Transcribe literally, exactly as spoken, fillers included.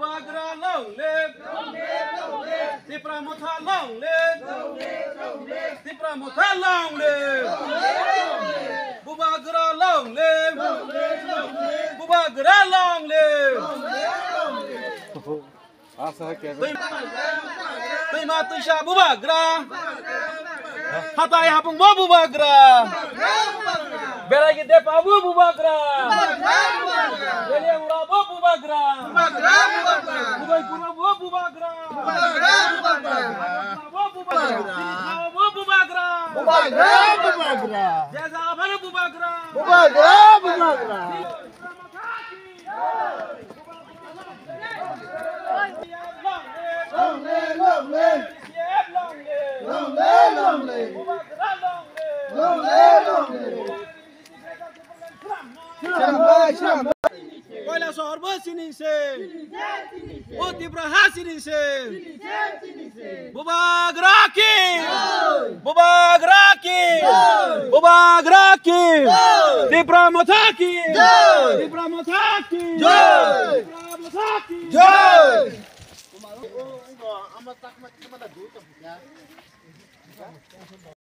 Bubagra long live! Tipra Motha long live! Tipra Motha long live! Bubagra long live! Bubagra long live! Asa khe. Twima twisa Bubagra. Hatai hapung bo Bubagra. Berai gede pa bo Bubagra. Beli ura bo Bubagra. Bubai pura bo Bubagra. Bo Bubagra. Bo Bubagra. Jeza abhar Bubagra. Long live, long live. Long live, long live. Long live, long live. Srambai, srambai. Koilasor bo chini se. O Tipra ha chini se. Bubagra ki! Bubagra ki! Bubagra ki! Tipra Motha ki! Tipra Motha ki! Tipra Motha ki!